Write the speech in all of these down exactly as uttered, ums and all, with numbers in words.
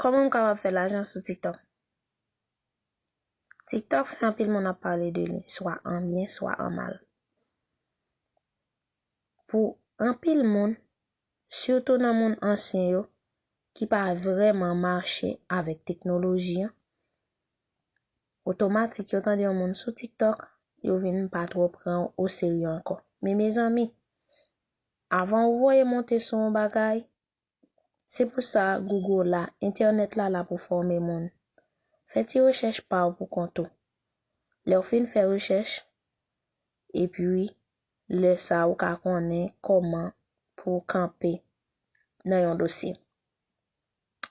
Kòman m kapab fè lajan sou TikTok? TikTok fè anpil moun ap pale de li, swa an byen, swa an mal. Pou anpil moun, sitou nan moun ansyen yo, ki pa vrèman mache avèk teknoloji an, otomatik yo tande yon moun sou TikTok, yo vin pa twò pran w oserye ankò. Men mezanmi, avan ou voye monte sou yon bagay, se pou sa Google la, entènèt la la pou fòme moun. Fè ti rechèch pa w pou kont ou. Lè w fin fè rechèch, epi lè sa ou ka konnen kòman pou w kanpe nan yon dosye.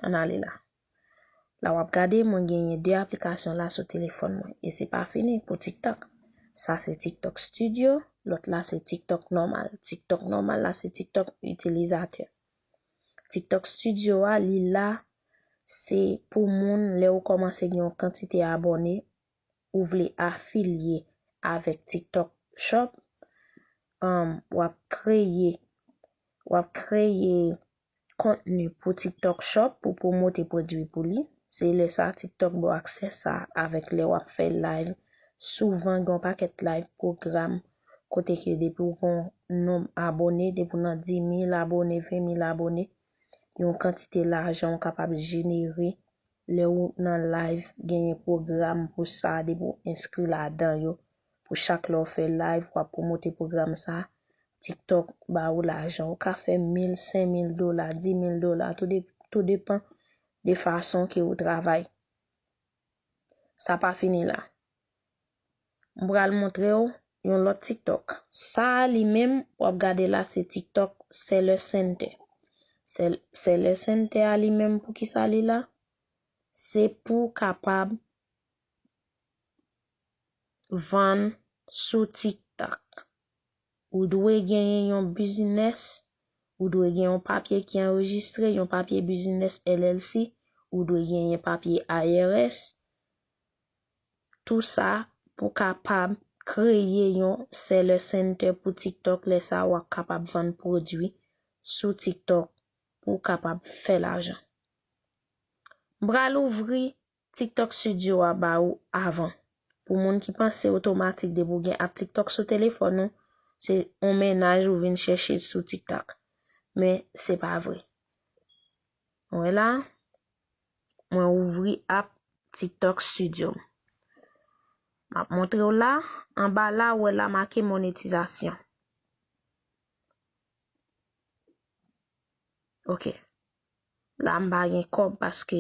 Ann ale la. La w ap gade, mwen genyen de aplikasyon la sou telefòn mwen. E se pa fini pou TikTok. Sa se TikTok Studio, lòt la se TikTok nòmal. TikTok nòmal la se TikTok itilizatè. TikTok Studio a, li la, se pou moun, lè ou kòmanse gen yon kantite abòne, ou vle afilye avèk TikTok Shop, um, w ap kreye, w ap kreye kontni pou TikTok Shop pou pwomote pwodui pou li. Se lè sa TikTok ba w aksè sa avèk lè w ap fè live. Souvan gen yon pakèt live pwogram kote ke depi w gen yon nonb abòne, depi w nan dis mil abòne, ven mil abòne, yon kantite lajan w kapab jenere lè w nan live, genyen pwogram pou sa, depi w enskri ladan yo. Pou chak lè w fè live, w ap pwomote pwogram sa, TikTok ba ou lajan. Ou ka fè mil, senk mil dola, dis mil dola, tou de-, tou depan de fason ke ou travay. Sa pa fini la. M pral montre w yon lòt TikTok. Sa a li menm, w ap gade la, se TikTok Seller Center. Sel-, Seller Center a li menm, pou ki sa li la? Se pou w kapab vann sou TikTok. Ou dwe genyen yon biznis, ou dwe gen yon papye ki anrejistre, yon papye biznis L L C, ou dwe genyen papye I R S. Tou sa pou kapab kreye yon seller center pou TikTok, lè sa w ap kapab vann pwodui sou TikTok pou w kapab fè lajan. M pral ouvri TikTok Studio a ba ou avan. Pou moun ki panse otomatik depi w gen app TikTok sou telefòn ou, se yon mennaj ou vin chèche sou TikTok. Men se pa vre. Ou wè la, mwen ouvri app TikTok Studio. M ap montre w la, anba la, ou wè la make monetizasyon. Ok. La, m pa gen kòb paske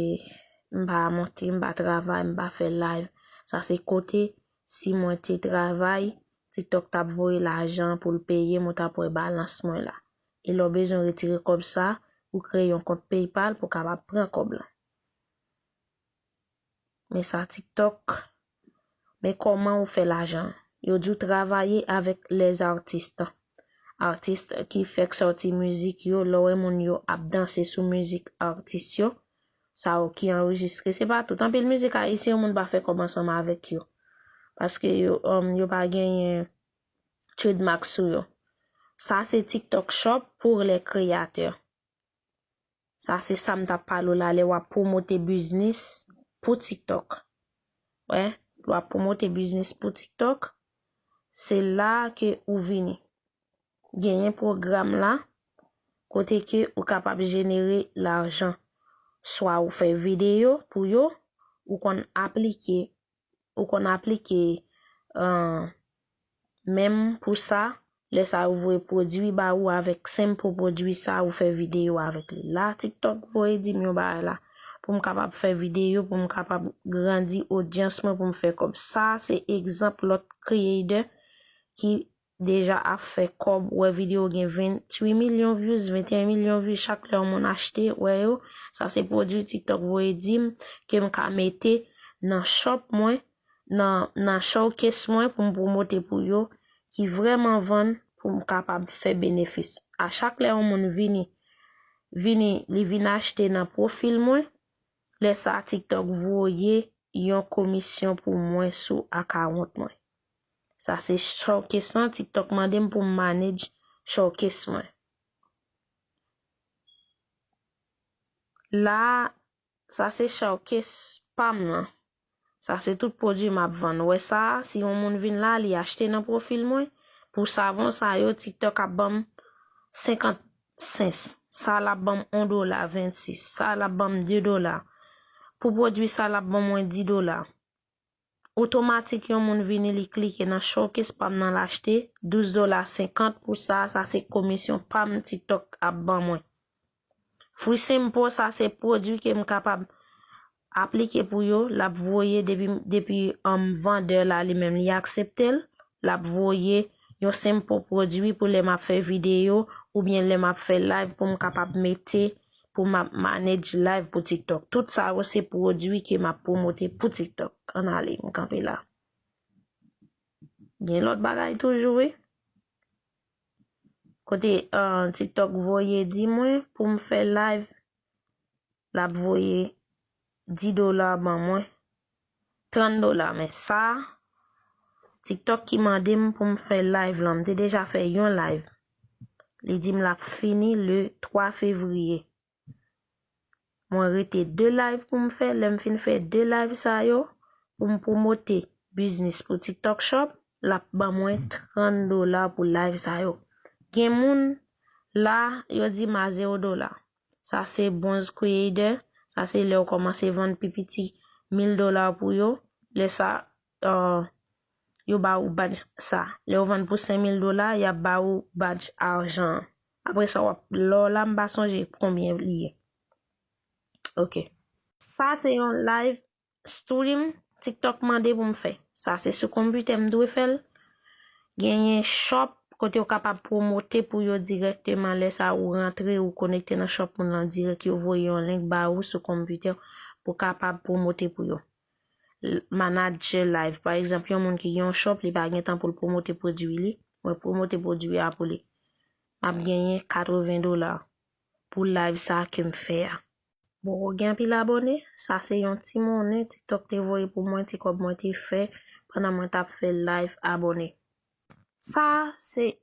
m pa monte, m pa travay, m pa fè live. Sa se kote, si mwen te travay, TikTok t ap voye lajan pou l peye m, ou t ap wè balans mwen la. E lè w bezwen retire kòb sa, ou kreye yon kont PayPal pou w kapab pran kòb la. Men sa TikTok. Men kòman ou fè lajan? Yo di w travay avèk les artistes. Atis ki fèk sòti mizik yo, lè w wè moun yo ap danse sou mizik atis yo, sa yo ki anrejistre, se pa tout. Anpil mizik ayisyen yo, moun pa fè kòb ansanm avèk yo. Paske yo, um, yo pa genyen trademark sou yo. Sa se TikTok Shop pour les créateurs. Sa se sa m t ap pale w la lè w ap pwomote biznis pou TikTok. Wè, lè w ap pwomote biznis pou TikTok, se la ke ou vini. Genyen pwogram la, kote ke ou kapab jenere lajan. Swa ou fè videyo pou yo, ou konn aplike ou konn aplike, ah, menm pou sa, lè sa yo voye pwodui ba ou avèk senp pou pwodui sa, ou fè videyo avèk li. La, TikTok voye di m yon bagay la, pou m kapab fè videyo, pou m kapab grandi odyans mwen, pou m fè kòb. Sa, se egzanp lòt creator ki deja ap fè kòb, wè videyo gen venntuit milyon views, venteyen milyon views, chak lè yon moun achte, wè yo, sa se pwodui TikTok voye di m ke m ka mete nan shop mwen, nan, nan showcase mwen pou m pwomote pou yo, ki vrèman vann pou m kapab fè benefis. A chak lè yon moun vini, vini, li vin achte nan pwofil mwen, lè sa TikTok voye yon komisyon pou mwen sou akawont mwen. Sa se showcase lan, TikTok mande m pou m manage showcase mwen. La, Sa se showcase pa m nan. Sa se tout pwodui m ap vann. Ou wè sa a, si yon moun vin la, li achte nan pwofil mwen, pou savon sa yo, TikTok ap ban m senkant cents. Sa l ap ban m yon dola vennsis. Sa l ap ban m de dola. Pou pwodui sa, l ap ban mwen dis dola. Otomatik, yon moun vini, li klike nan showcase pa m nan, l achte, douz dola senkant pou sa. Sa se komisyon pa m TikTok ap ban mwen. Free Sample, sa se pwodui ke m kapab aplike pou yo, l ap voye depi, depi, um, vandè la li menm li aksepte l, l ap voye yon sample pwodui pou lè m ap fè videyo oubyen lè m ap fè live pou m kapab mete, pou m ap manage live pou TikTok. Tout sa yo se pwodui ke m ap pwomote pou TikTok. Ann ale, m kanpe la. Gen lòt bagay toujou, wi. Kote, uh, TikTok voye di mwen pou m fè live, l ap voye dis dola ban mwen, trant dola. Men sa, TikTok ki mande m pou m fè live lan. M te deja fè yon live. Li di m l ap fini le twa fevriye. Mwen rete de live pou m fè. Lè m fin fè de live sa yo, pou m pwomote biznis pou TikTok Shop, l ap ban mwen trant dola pou live sa yo. Gen moun la, yo di m a zewo dola. Sa se Bronze Creator. Sa se lè w kòmanse vann pi piti mil dola pou yo. Lè sa, uh, yo ba ou badge sa. Lè w vann pou senk mil dola, y ap ba ou badge ajan an. Apre sa, w ap, lè w la, m pa sonje konbyen li ye. Ok. Sa se yon live stream TikTok mande pou m fè. Sa se sou konpitè m dwe fè l. Genyen shop kote w kapab pwomote pou yo dirèkteman. Lè sa ou rantre, ou konekte nan shop moun lan dirèk, yo voye yon link ba ou sou konpitè pou kapab pwomote pou yo. L-, manager live. Pa egzanp, yon moun ki gen yon shop, li pa gen tan pou l pwomote pwodui li. Mwen pwomote pwodui a pou li. M ap genyen katreven dola pou live sa ke m fè a. Bon, ou gen anpil abòne? Sa se yon ti monnen TikTok te voye pou mwen, ti kòb mwen te fè pandan mwen t ap fè live abòne. Sa se,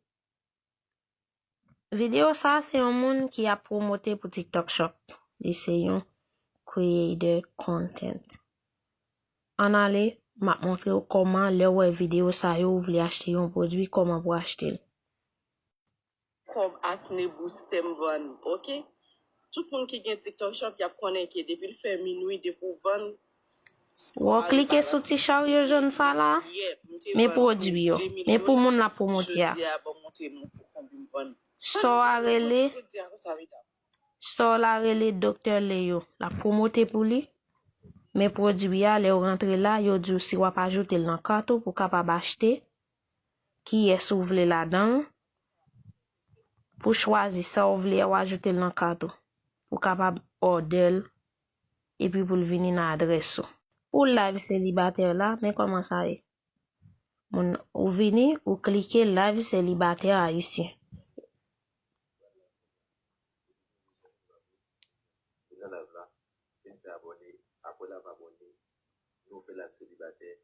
videyo sa se yon moun ki ap pwomote pou TikTok Shop. Li se yon creator content. Ann ale, m ap montre w kòman lè w wè videyo sa yo, ou vle achte yon pwodui, kòman pou achte l. Kòb Acne Booster m vann, ok? Tout moun ki gen TikTok Shop, y ap konnen ke depi l fè minwi, depi w vann, w klike sou ti charyo jòn sa la, men pwodui yo, men pou moun l ap pwomote a. Sò a rele, sò la rele Doktè Leo, l ap pwomote pou li, men pwodui a, lè w rantre la, yo di w si w ap ajoute l nan kat ou pou w kapab achte, kiyès ou vle ladan l, pou chwazi sa w vle a, w ajoute l nan kat ou, pou w kapab òdè l, epi pou l vini nan adrès ou. Pou live selibatè la, men kòman sa ye. Moun, ou vini, ou klike live selibatè ayisyen. Li nan live la, vin fè abòne, apre l ap abòne, nou fè live selibatè,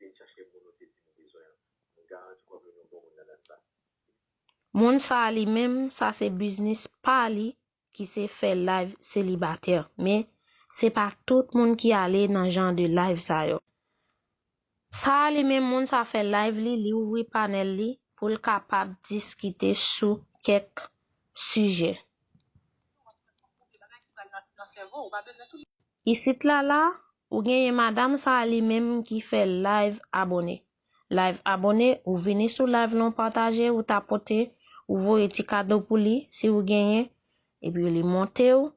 vin chache moun ou te di nou bezwen an. M garanti w ap jwenn yon bon moun nan live la. Moun sa a li menm, sa se biznis pa li ki se fè live selibatè. Men, se pa tout moun ki ale nan jan de live sa yo. Sa a li menm, moun sa fè live li, li ouvri panèl li pou l kapab diskite sou kèk sijè. Isit la la, ou genyen madanm sa a li menm ki fè live abòne. Live abòne, ou vini sou live lan, ou pataje, ou tapote, ou voye ti kado pou li, si ou genyen, epi li monte w,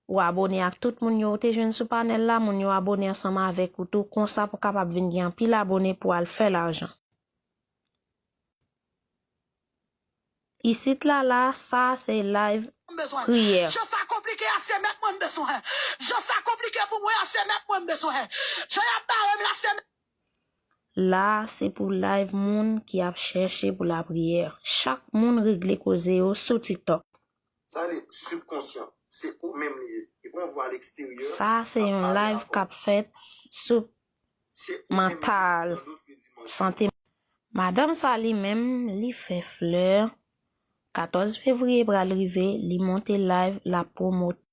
ou abòne ak tout moun yo ou te jwenn sou panèl la, moun yo abòne ansanm avèk ou tou, konsa pou kapab vin gen anpil abòne pou al fè lajan. Isit la la, sa se live priyè. Jan sa konplike a, se mèt mwen m bezwen. Jan sa konplike pou mwen a, se mèt mwen m bezwen. Jan y ap bare m la, se mèt. La, se pou live moun ki ap chèche pou lapriyè. Chak moun regle koze yo sou TikTok. Sa li sibkonsyan, se ou menm li ye. Li pa yon vwa a leksteryè. Sa se yon live k ap fèt sou mantal, sante. Madanm sa li menm, li fè flè. Katòz fevriye pral rive, li monte live, l ap pwomote.